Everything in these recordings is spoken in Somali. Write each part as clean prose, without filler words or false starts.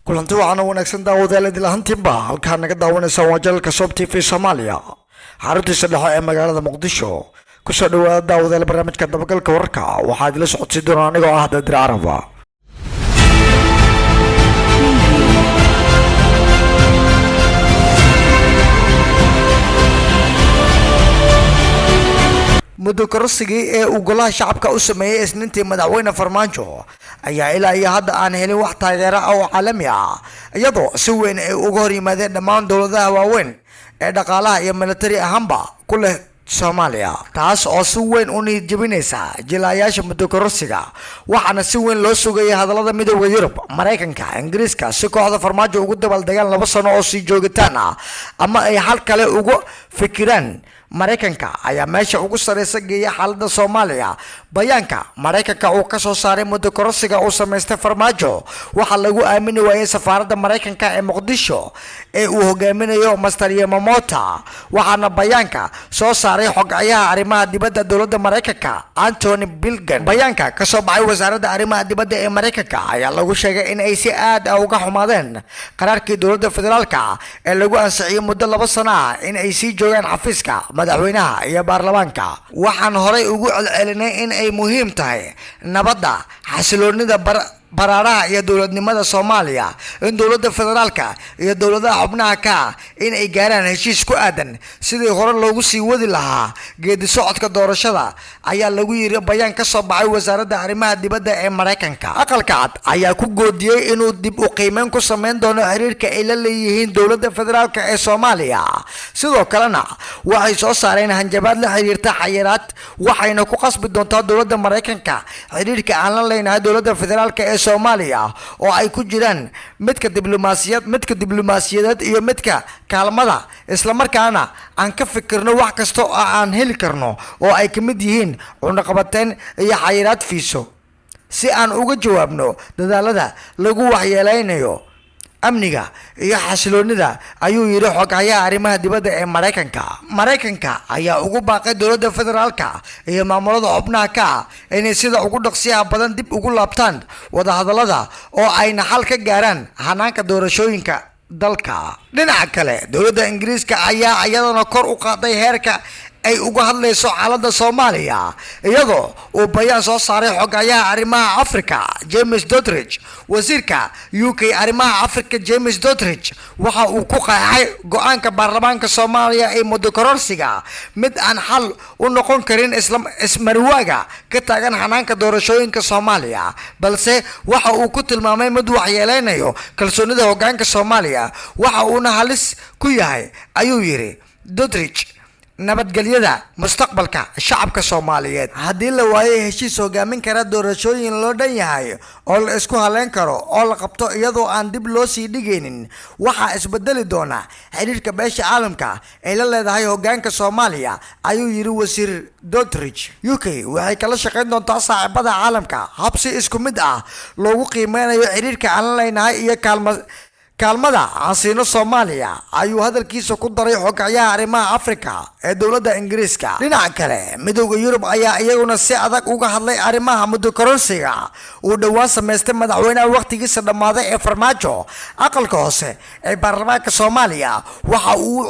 Kulanti waxaana wanaagsan, daawadayaal, idil ahantiinba. Halkaa naga daawanaysa waa channelka Sob TV Soomaaliya, xaruntiisa dhexe ee magaalada Muqdisho. Kusoo dhawaada, daawadayaal, barnaamijka dabagalka wararka. Waxaa idila socodsiin doona anigoo ah Dadir Caraba. Muddo kororsigii ee uu golaha shacabka u sameeyey Isniintii madaxweyne Farmaajo ayaa ilaa iyo hadda aan helin wax taageero ah oo caalami ah, iyadoo si weyn ay uga hor yimaadeen dhammaan dowladaha waaweyn ee dhaqaalaha iyo militari ahaanba ku leh Soomaaliya, taas oo si weyn u niyad jebinaysa jilaayaasha muddo kororsiga. Waxaana si weyn loo sugayay hadallada Midowda Yurub, Maraykanka, Ingiriiska si kooxda Farmaajo ugu dabaaldegaan 2 sano oo sii joogitaan ah ama ay xal kale uga fikiraan. Maraykanka ayaa meesha ugu sareysa geeya xaaladda Soomaaliya. Bayaanka Maraykanka uu kasoo saaray muddo kororsiga uu samaystay Farmaajo waxaa lagu aamini waayey safaaradda Maraykanka ee Muqdisho ee uu hogaaminayo Mister Yamamoto. Waxaana bayaanka soo saaray xoghayaha arrimaha dibadda dowladda Maraykanka, Antony Blinken. Bayaanka kasoo baxay wasaaradda arrimaha dibadda ee Maraykanka ayaa lagu sheegay in ay si aad ah uga xumaadeen qaraarkii dowladda federaalka ee lagu ansixiyey muddo 2 sano ah in ay sii joogaan xafiiska madaxweynaha iyo baarlamaanka. "Waxaan horay ugu celcelinay in ay muhiim tahay nabadda, xasiloonida, baraaraha iyo dowladnimada Soomaaliya in dowladda federaalka iyo dowladaha xubnaha ka ah in ay gaaraan heshiis ku aadan sidii hore loogu sii wadi lahaa geedi socodka doorashada," ayaa lagu yiri bayaan ka soo baxay wasaaradda arrimaha dibadda ee Maraykanka. Aqalka Cad ayaa ku goodiyey inuu dib u qiimeyn ku sameyn doono xiriirka ay la leeyihiin dowladda federaalka ee Soomaaliya. Sidoo kalena waxay soo saareen hanjabaad la xiriirta xayiraad, waxayna ku qasbi doontaa dowladda Maraykanka xiriirka aan la leenahay dowladda federaalka ee Soomaaliya, oo ay ku jiraan midka diblomaasiyadeed iyo midka kaalmada, islamarkaana aan ka fikirno wax kasta oo aan heli karno, oo ay ka mid yihiin cunaqabateyn iyo xayiraad fiiso, si aan uga jawaabno dadaalada lagu waxyeeleynayo amniga iyo xasiloonida, ayuu yidhi xoghayaha arrimaha dibadda ee Maraykanka. Maraykanka ayaa ugu baaqay dowladda federaalka iyo maamulada xubnaha ka ah inay sida ugu dhaqsiyaha badan dib ugu laabtaan wadahadallada oo ayna xal ka gaaraan hanaanka doorashooyinka dalka. Dhinaca kale, dowladda Ingiriiska ayaa iyadana kor u qaaday heerka ay uga hadlayso xaaladda Soomaaliya, iyadoo uu bayaan soo saaray xoghayaha arrimaha Africa, James Duddridge. Wasiirka UK arrimaha Africa, James Duddridge, waxa uu ku qeexay go-aanka baarlamaanka Soomaaliya ee muddo kororsiga mid aan xal u noqon karin ismariwaaga ka taagan xanaanka doorashooyinka Soomaaliya, balse waxa uu ku tilmaamay mid waxyeeleynayo kalsoonida hogaanka Soomaaliya. Waxa uuna halis ku yahay, ayuu yidhi Duddridge, nabadgelyada mustaqbalka shacabka Soomaaliyeed. Haddii la waayo heshiis hogaamin kara doorashooyin loo dhan yahay oo la isku haleyn karo oo la qabto iyadoo aan dib loo sii dhigaynin, waxaa isbedeli doona xiriirka beesha caalamka ay la leedahay hogaanka Soomaaliya, ayuu yidhi wasiir Duddridge. UK waxay kala shaqayn doontaa saaxiibada caalamka hab si isku mid ah loogu qiimeynayo xiriirka aan la leenahay iyo kaalmada aan siino Soomaaliya, ayuu hadalkiisa ku daray xoghayaha arrimaha Africa ee dowladda Ingiriiska. Dhinaca kale, Midowda Yurub ayaa iyaguna si adag uga hadlay arrimaha muddo koronsiga uu dhowaan samaystay madaxweynaha wakhtigiisa dhammaaday ee Farmaajo. Aqalka hoose ee baarlamaanka Soomaaliya waxa uu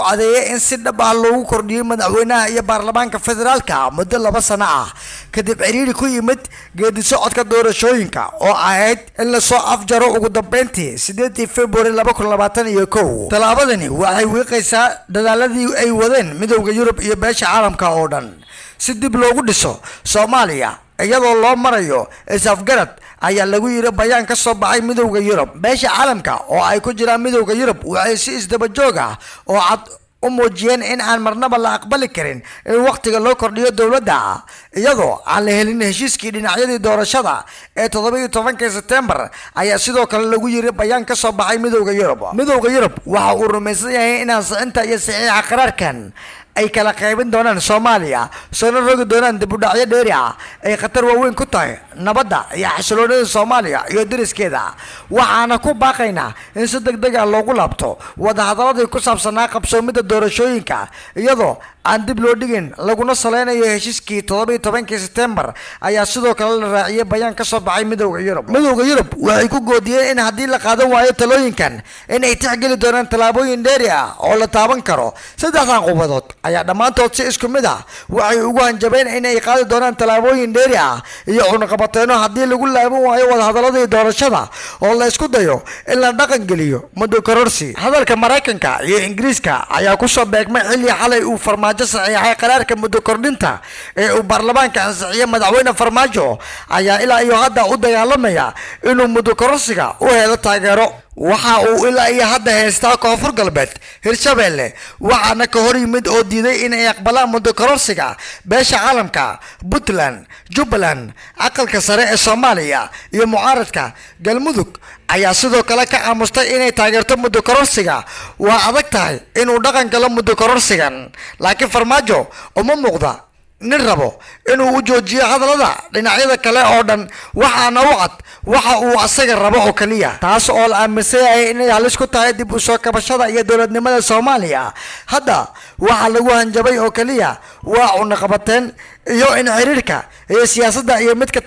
codeeyey in si dhab ah loogu kordhiyey madaxweynaha iyo baarlamaanka federaalka muddo 2 sano ah, kadib ciriiri ku yimid geedi socodka doorashooyinka oo ahayd in lasoo afjaro ugu dambeyntii 8-dii February 2021. Tallaabadani waxay wiiqaysaa dadaaladii ay wadeen Midowda Yurub iyo beesha caalamka oo dhan si dib loogu dhiso Soomaaliya iyadoo loo marayo is-afgarad, ayaa lagu yiri bayaan ka soo baxay Midowda Yurub. Beesha caalamka, oo ay ku jiraan Midowda Yurub, waxay si isdaba joog ah oo cad u muujiyeen in aan marnaba la aqbali karin in wakhtiga loo kordhiyo dowladda iyadoo aan la helin heshiiskii dhinacyadii doorashada ee 17-kii Sebtembar, ayaa sidoo kale lagu yiri bayaan ka soo baxay Midowda Yurub. Midowda Yurub waxa uu rumaysan yahay in ansixinta iyo saxiixa qaraarkan ay kala qaybin doonaan Soomaaliya, soona rogi doonaan dib u dhacyo dheeri ah, ay khatar waaweyn ku tahay nabadda iyo xasiloonida Soomaaliya iyo deriskeeda. Waxaana ku baaqaynaa in si deg deg ah loogu laabto wadahadaladii ku saabsanaa qabsoomidda doorashooyinka iyadoo Aan dib loo dhigin, laguna saleynayo heshiiskii 17-kii Sebtembar, ayaa sidoo kale la raaciyay bayaan ka soo baxay Midowga Yurub. Midowga Yurub waxay ku goodiyeen in haddii la qaadan waayo talooyinkan, in ay tixgeli doonaan tallaabooyin dheeri ah oo la taaban karo. Saddexdan qubadood ayaa dhammaantood si isku mid ah waxay ugu hanjabeen in ay qaadi doonaan tallaabooyin dheeri ah iyo cunaqabateeno haddii lagu laaban waayo wadahadaladii doorashada oo la isku dayo in la dhaqan geliyo muddo kororsi. Hadalka Maraykanka iyo Ingiriiska ayaa kusoo beegmay xilli xalay uu Farmaajo saxiixay qaraarka muddo kordhinta ee uu baarlamaanka ansixiyey. Madaxweyne Farmaajo ayaa ilaa iyo hadda u dagaalamaya inuu muddo kororsiga u helo taageero. Waxa uu ilaa iyo hadda haystaa Koonfur Galbeed, Hirshabeelle, waxaana ka hor yimid oo diiday inay aqbalaan muddo kororsiga beesha caalamka, Puntland, Jubbaland, Aqalka Sare ee Soomaaliya iyo mucaaradka. Galmudug ayaa sidoo kale ka aamustay inay taageerto muddo kororsiga. Waa adag tahay inuu dhaqan galo muddo kororsigan, laakiin Farmaajo uma muuqda nin rabo inuu u joojiyo hadallada dhinacyada kale oo dhan. Waxaana u cad waxa uu asaga rabo oo keliya, taas oo la aaminsan yahay inay halis ku tahay dib u soo kabashada iyo dowladnimada Soomaaliya. Hadda waxaa lagu hanjabay oo keliya waa cunaqabateen iyo in xiriirka iyo siyaasadda iyo midka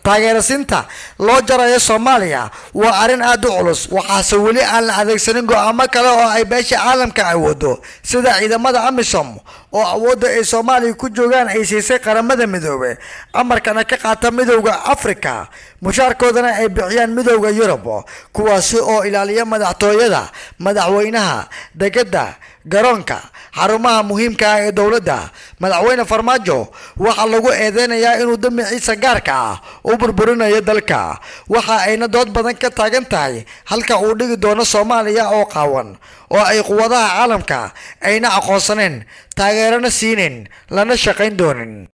taageerasiinta loo jarayo Soomaaliya. Waa arrin aad u culus. Waxaase weli aan la adeegsanin go'aamo kale oo ay beesha caalamka awoodo, sida ciidamada AMISOM oo awoodda ay Soomaaliya ku joogaan ay siisay Qaramada Midoobe, amarkana ka qaata Midowda Africa, mushaarkoodana ay bixiyaan Midowda Yurub, kuwaasi oo ilaaliya madaxtooyada, madaxweynaha, degada, garoonka, xarumaha muhiimka ah ee dowladda. Madaxweyne Farmaajo waxaa lagu eedeynayaa inuu damaciisa gaarka ah u burburinayo dalka. Waxa ayna dood badan ka taagan tahay halka uu dhigi doono Soomaaliya oo qaawan oo ay quwadaha caalamka ayna aqoonsaneen, taageerana siinin, lana shaqayn doonin.